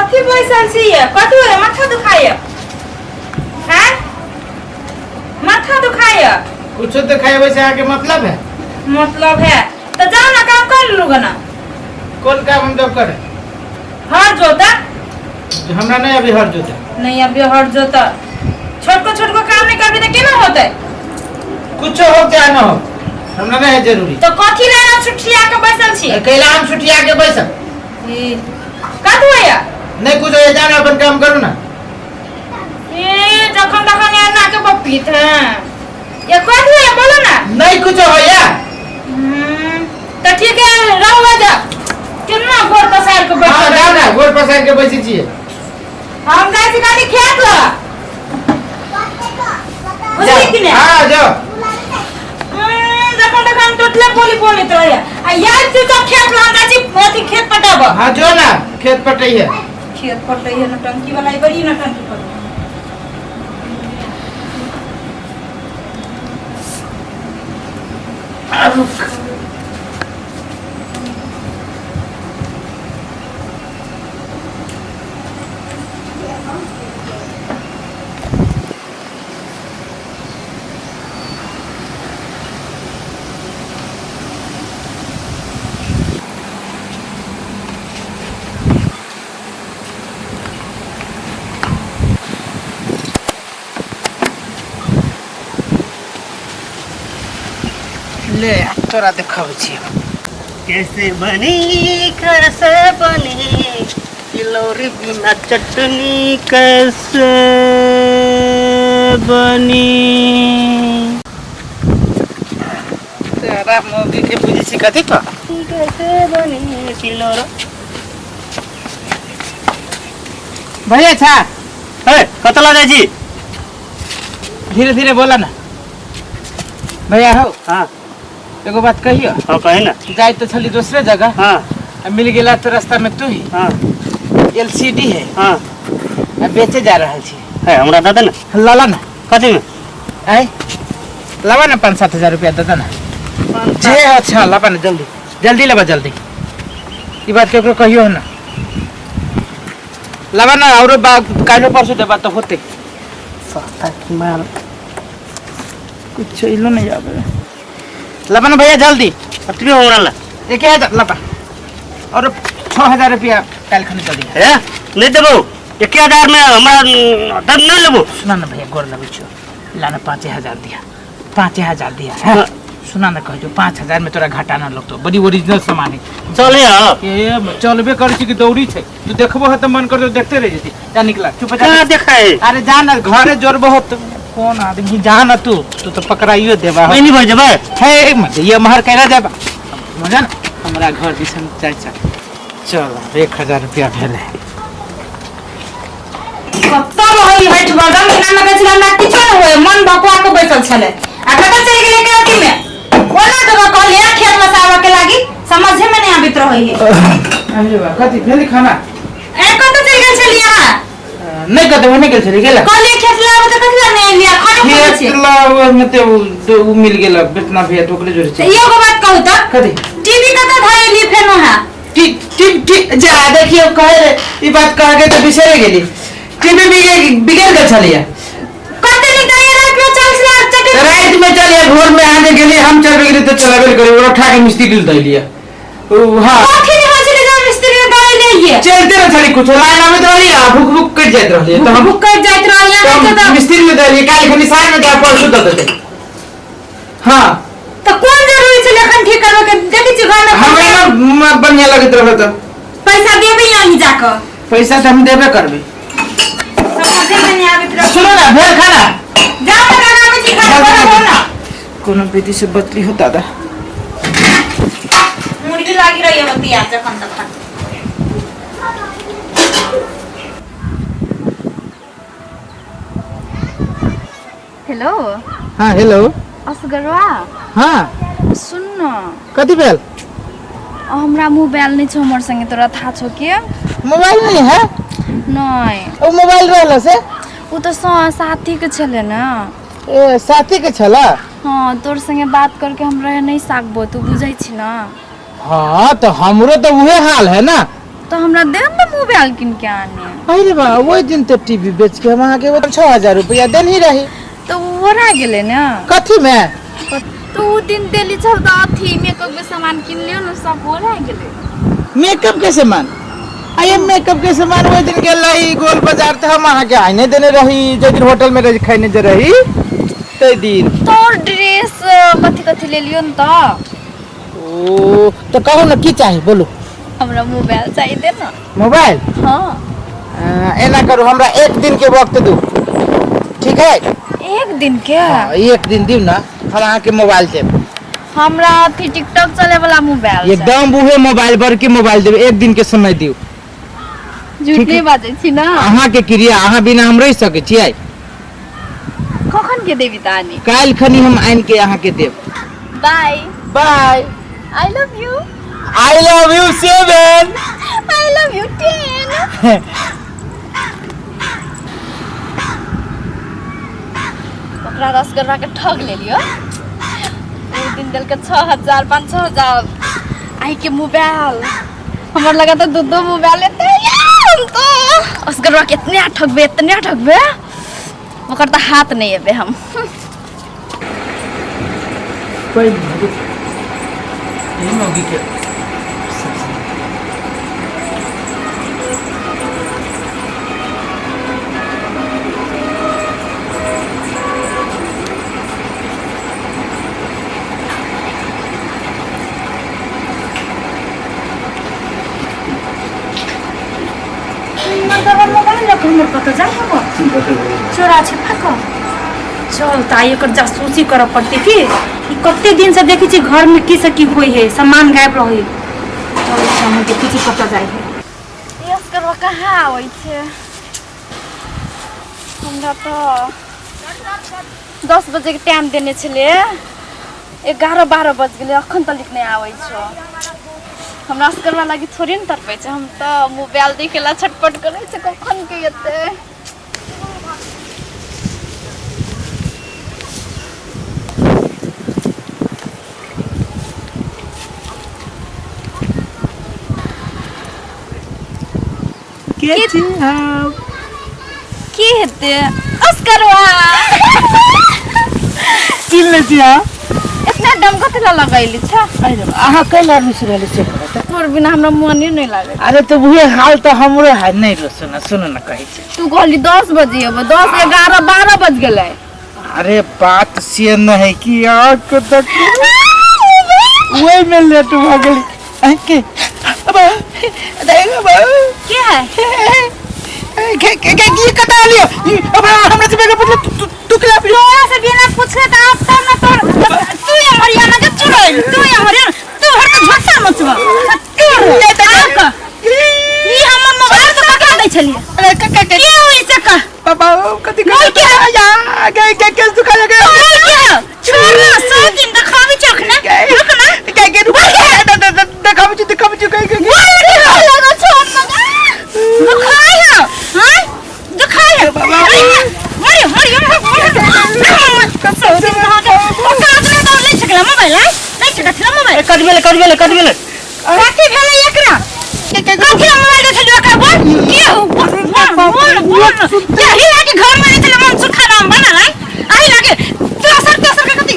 कथी बैसल छी ये? कथी होइए? माथा दुखाइए? हैं, माथा दुखाइए? कुछो तो खाए वैसे आके मतलब है। मतलब है तो जाओ ना, काम कर लूगा ना। कौन काम हम जब करे? हर जोता। हमरा नहीं अभी हर जोते। नहीं अभी हर जोता, छोटको छोटको काम नहीं करबी तो केना होते? कुछो हो चाहे ना हो, हमरा नहीं है जरूरी। तो कथी ला छुट्टिया के बैसल छी? कैला हम छुट्टिया के बैसल? ई, कथी होइए? नहीं कुछ हो, जाना अपन काम करू ना। ए, जखन तखन एना के बपीत है ये, कथी होइए बोलो ना। नहीं कुछ हो या। तो ठीक है, रहो जा। केना गोर पसार के हाँ बैठल? जाओ ना, गोड़ पसार के बैसे छियै। हम जाइ छी कनी खेत लग, बुझली कि नहि? हाँ जाओ। जखन तखन टोटले बोली बोलैत रहैया आ याद छी तो खेत लग जाइ छी, अथी खेत पटाब। हाँ जो ना, खेत पटै है। खेत पटै है नौटंकी वाला, ई बड़ी नौटंकी पर। ले तोरा देखाबै छियै। कैसे बनी, कैसे बनी तिलौरी बिना चटनी, कैसे बनी? तोरा मौगी के बुझै छी कथी तो। कैसे बनी तिलौरी? भैया छा। ए, कतऽ लऽ जाइ छी? धीरे धीरे बोला ना भैया। हो। हाँ। एगो बात कहियो? हाँ, कही ना। जाए तो छली दूसरे जगह। आ मिल गेला तो रास्ता में तू ही। एलसीडी है। आ बेचे जा रहल छी। है, हमरा दऽ दे ना। लला ना। कथी में? आय लबा ना, 5-7 हजार रुपया दे दे ना जे। अच्छा लबा ना, जल्दी जल्दी लबा, जल्दी। ई बात केकरो कहियो ना। लबा ना, औरो बा काल्हो परसों देबा तो होते। सस्ता की माल। कुछ इलो नहीं आवे। लबा ना भैया, जल्दी। कतबी हमरा ला? 1,000 लबा और 6,000 रुपया काल्हि खनी दे दिया। ए, नहीं देबौ। 1,000 में हमरा दब नहीं लेबो। सुना ना भैया, गोर लगै छियो, ला ना, 5,000 दिया, 5,000 दिया है। सुना ना, कह 5,000 में तोरा घाटा ना लगतो, बड़ी ओरिजिनल सामान है। चले हाँ। ए, चलबे करै छी कि दौड़ी छै? तू देखबो है तऽ मन करतो देखते रह जेती। जा, निकला, चुप जा। कहाँ देखा है? अरे जा ना, घरे जोड़बो हो तो कौन आदमी। जा ना, तू तू तो पकड़ाइयो देबा। नहीं भर जेबै। हे मत ये महर कैला जाबा, समझा ना, हमरा घर दिसन चल चल चल। 1,000 रुपया भेलै। कतऽ रहै हटि बदम बिना लगै छलै, हमरा किछो नहि होय, मन भकुआ के बैसल छलै आ कतऽ चलि गेलै के अथी में कोना जगह कहलियै खेत में से आबऽ के लागी, समझे में नहीं आबित रहै है। अरे बा, कथी भेलै खाना? ए, कतऽ चलि गेल छलियै अहाँ? नहि कतऽ, ओने गेल छली गेला। कहलियै खेत लाबऽ तऽ कथी लए नहि एलियै? खाना खुआबै खेत छियै। ला ओहिमे ते उ मिल गेल बेतना भैया, तो ओकरे जोड़े तऽ छै। एगो बात कहू तऽ? कथी? टीवी कतऽ धरेलियै फेर अहाँ? टी टी टी जा देखियो, कहे रे, ई बात कह के तो बिसरे गेली। टीवी बिगड़ बिगड़ गेल छलिया। कते नीक दैया, राति में चल छलै चटे। रात में चलिए, भोर में आने गेली, हम चल गेली तो चलाबे करी, ओकरा उठा के मिस्त्री के दैलिया उ। हाँ। कथी नहीं होइ छलै जे मिस्त्री के दैलियै? चलते रह छली, कुछ लाइन आबैत रहली आ भुक भुक कटि जाइत रहली, तो हम भुक कटि जाइत रहल तो अहाँके हम तऽ मिस्त्री में दैलियै, काल्हि खनी साँझ में दे, परसू दऽ देतै। हाँ। तऽ कोन जरूरी छलै एखन ठीक करबै के? देखै छी घर में हमरा ना बढ़िया लगैत रहल तऽ। पैसा देबै अहीं जाकऽ। पैसा तऽ हम देबे करबै। समझे में नहीं आबैत रहै। सुनो ना, भेल खाना? जाउ ने, बनाबै छी खाना, बनाबो ना। कोनो विधि से बदली हो दादा। मुर्गी लागि रही है बतिया जखन तखन। हेलो। हाँ, हेलो। असगरवा? हाँ। सुन न। कथी भेल? हमरा मोबाइल नहीं छौ हमर संगे, तोरा थाहा छौ के? मोबाइल नहीं है? नहीं। ओ मोबाइल रहल से? उ तऽ साथी के छलै ना। ए, साथी के छला? हाँ, तोर संगे बात करके हम रहे नहीं सकबो, तू बुझै छी ना। हाँ, तो हमरो तो उहे हाल है ना। तऽ हमरा दे ने मोबाइल कीन के आने। अरे बा, ओहि दिन तऽ टीवी बेच के हम अहाँके 6000 रुपया देनही रही। तऽ ओ ओरा गेलै ने। कथी में? तऽ ओ दिन देली छल तऽ अथी मेकअप के सामान किन लियौ ने, सब ओरा गेलै। मेकअप के सामान? अरे मेकअप के सामान ओहि दिन गेल रही गोल बाजार तऽ हम अहाँके आने देने रही, जे दिन होटल में रही खैने जे रही तै दिन। तोर ड्रेस कथी कथी लेलियौ ने तऽ। ओ तऽ कहू ने की चाही, बोलू। हमरा मोबाइल चाहिए दे ना। मोबाइल? हाँ। एना करू, हमरा एक दिन के वक्त दू, ठीक है? एक दिन के? हाँ, एक दिन दिउ ना, हम अहाँके मोबाइल देब। हमरा अथी टिकटॉक चले वाला मोबाइल। एकदम उहे मोबाइल, बड़की मोबाइल देब, एक दिन के समय दिउ। झूठ नहीं बाजै छी ना? अहाँके क्रिया, अहाँ बिना हम रहि सकै छियै? कखन के देबी तानी? काल्हि खनी हम आनि के अहाँके देब। Bye bye. I love you. I love you 7. I love you 10. ओकरा रसगुल्ला के ठग लेलियो। एक दिन देलकै 6000 5-6 हजार, आई के मोबाइल हमर लगा तऽ दू दू मोबाइल एते। हम तो असगरवा के इतने ठगबे, इतने ठगबे, ओकर तऽ हाथ नहीं एबे हम। कोई यही होगी के मर्दबा मोबाइल लऽ कऽ हमर कतऽ जाइ हब चोरा छिपा कऽ। चल तऽ आइ एकर जासूसी करऽ पड़तै की ई कते दिन से देखै छी घर में की से की होइ है, सामान गायब रहै। चल हम देखै छी कतऽ जाइ है। ई असगरवा कहाँ आबै छै? हमरा तऽ 10 बजेके टाइम देने छलै, 11-12 बज गेलै, अखन तक नहि आबै छौ। हमरा असगरवा लागि थोड़े ने तड़पै छै। हम तऽ मोबाइल देखे ला छटपट करै छै, कखन के एतै। के छी हम? की हेतै, असगरवा। चिन्ह लै छी अहाँ? इतना दम कथी ला लगैली छ? अरे अहाँ कैला रुसि रहली से कहू तऽ। तोर बिना हमरा मने नहीं लागे। अरे तऽ उहे हाल तऽ हमरो है। नहीं रो, सुन सुन न, कहै छी। तू कहली 10 बजे अबो, 10, 11, 12 बज गेलै। अरे बात से नहीं कि अहाँके तऽ ओहि में लेट भऽ गेली अहाँके। अब देख अब। के है? के के के की कटा लियो अब हमरा से बेगर पूछले तू तू के तोरा से बिना पूछले तऽ आप तब ना तोर तू हमर यहाँ के चुड़ैल, तू हमर तू हर तो झटका मचबा तू आ ई हमर मोबाइल तो पकड़ा दै छलिए। अरे के के के होई से कह। बाबा कथी बोल के है? या के के के दुखा लगे। बोल के है? छोड़ ना, सौ दिन देखाबी चख ना, रुक ना। के के रुक, देखाबी छी, देखाबी छी के के। बोल के है? लगा छोड़ ना, दुखाई है, हां दुखाई है। मरियो मरियो मरियो, सौ दिन कहाँ के ओ कागज तो ले सकला मोबाइल है, ले सकला मोबाइल। कट भेलै, कट भेलै, कट भेलै। कथी भेलै एकरा? कथी मोबाइल देखलियो एकरा? बोल के हो, बोल बोल बोल। यही लागे घर में रहते मन सुखा राम बना है। आही लागे तेसर तेसर के कथी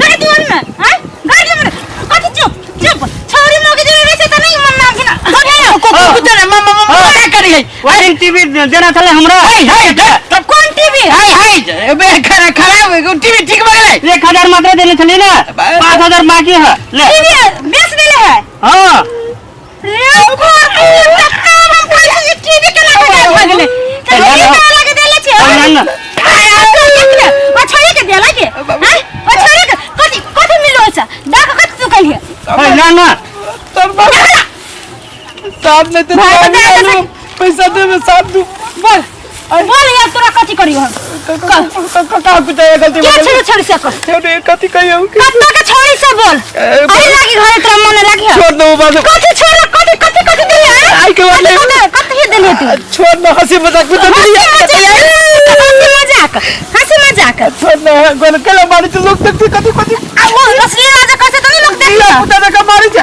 कथी मन में हैं गाड़ी में कथी? चुप चुप, छोरी मोगे जे रहे छै त नहीं मन ना बिना हो गया। को को ना मामा मामा का करी है? ओहि दिन टीवी देना छलै हमरा। हाय हाय। तब कौन टीवी? हाय हाय, बे खराब टीवी ठीक भऽ गेलै। 1000 मात्र देने छलै ने, 5000 बाकी है, ले। टीवी बेच देले है? हाँ। रे हम कहै टीवी के लागे भऽ गेलै, टीवी के लागे देले छै। ना ना। ओ छोड़ी के देला के हैं, ओ छोड़ी के कथी कथी मिलो छै डाक कथी तू कहलिए? हे, ना ना। तब साहब नहीं तो भाई, बता दे। पैसा देबे साहब दू। बोल बोल यार, तोरा कथी करियो हम? का कुछ गलती के छोड़ी छोड़ी से कह। छोड़े कथी कहियो? कत्ता के छोड़ी से बोल। अरे लागी घरे तोरा मन लागी है। छोड़ दो बात। कथी छोड़? कथी कथी कथी देले है? आई के बात। कथी कथी देले तू? छोड़ ना, हंसी मजाक में तो हंसी मजाक, हंसी मजाक, हंसी मजाक। छोड़ ना, गोल केला मारी छै लोग देखते कथी कथी। आ वो असली राजा कैसे तो नहीं लोग धिया देखते। पुता देखा मारी छै।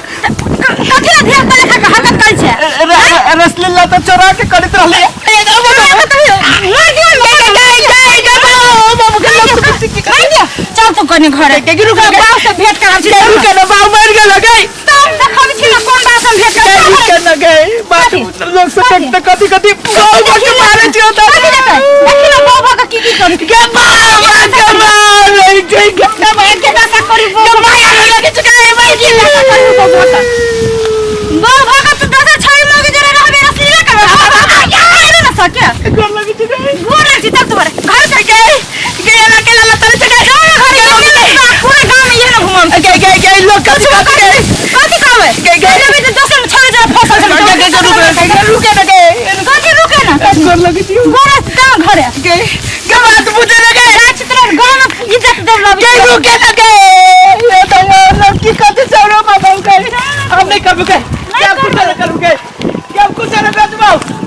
कथी ला धिया पुता लेखा के हरकत करै छै? रसलीला तो चोरा के करत रहले। ए बाबू के लोग। चल तू कनी घरे। के रुक गए। बाप से भेंट कराब छी। के रुके ना, बाबू मर गेल गई। तब देखब छी ना कोन बाप से भेंट के कराब। रुके ना गई बात लोग से कति कति कति बाबू के मारे छियो त। देखी ना बाबा के की की करी। के बाबा के मारे छै के। तब एक के दशा करी। के माया लगे छै भाई की। बाबा के तू दशा छई मगे जरा रहबे रसलीला करबे आरे ना सके। गोर लगे छै। गोर लग छी, चल तुम्हारे घर से। गई गई अकेला लतल छै गई। चल ना घरे, पूरा गांव में ये ना घुमाम। गई गई गई लोग कथि कथि गई। कथी कहबै? गई गई। अरे बेटा दोसर में छोड़ जरा फसल गई गई रुके गई, रुके ना गई। कथी रुके ना? गोर लगे छै। गोर गाँव घरे। गई के बात बुझे ना गई। राज तोरा गाँव में इज्जत देव लबी। गई रुके ना गई।